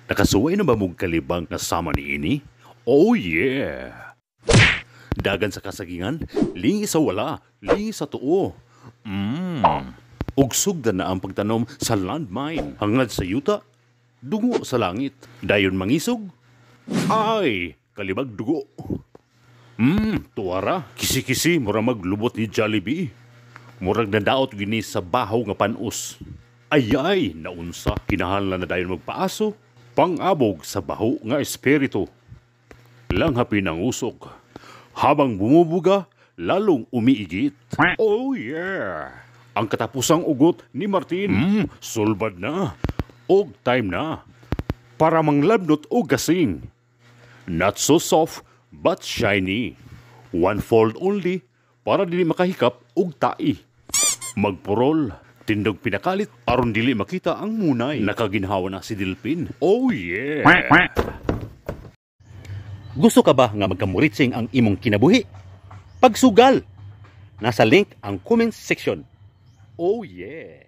Nakasuway na ba mong kalibang nga sama ni ini? Oh yeah! Dagan sa kasagingan, lingi sa wala, lingi sa tuo. Ugsugdan na ang pagtanom sa landmine. Hangad sa yuta, dungo sa langit. Dayon mangisog, ay, kalibag dugo. Tuwara, kisi-kisi, mura maglubot ni Jollibee. Murag nadaot gini sa bahaw nga panos. Ay ay, naunsa, kinahanglan na dayon magpaaso, pang-abog sa baho nga espiritu. Langhapin ang usok. Habang bumubuga, lalong umiigit. Oh yeah! Ang katapusang ugot ni Martin. Sulbad na. Og time na. Para manglabnot og gasing. Not so soft, but shiny. One fold only para dili makahikap og tai. Magpurol, tindog pinakalit aron dili makita ang munay. Nakaginhawa na si Delpin. Oh yeah! Gusto ka ba nga magkamuritsing ang imong kinabuhi? Pagsugal! Nasa link ang comment section. Oh yeah!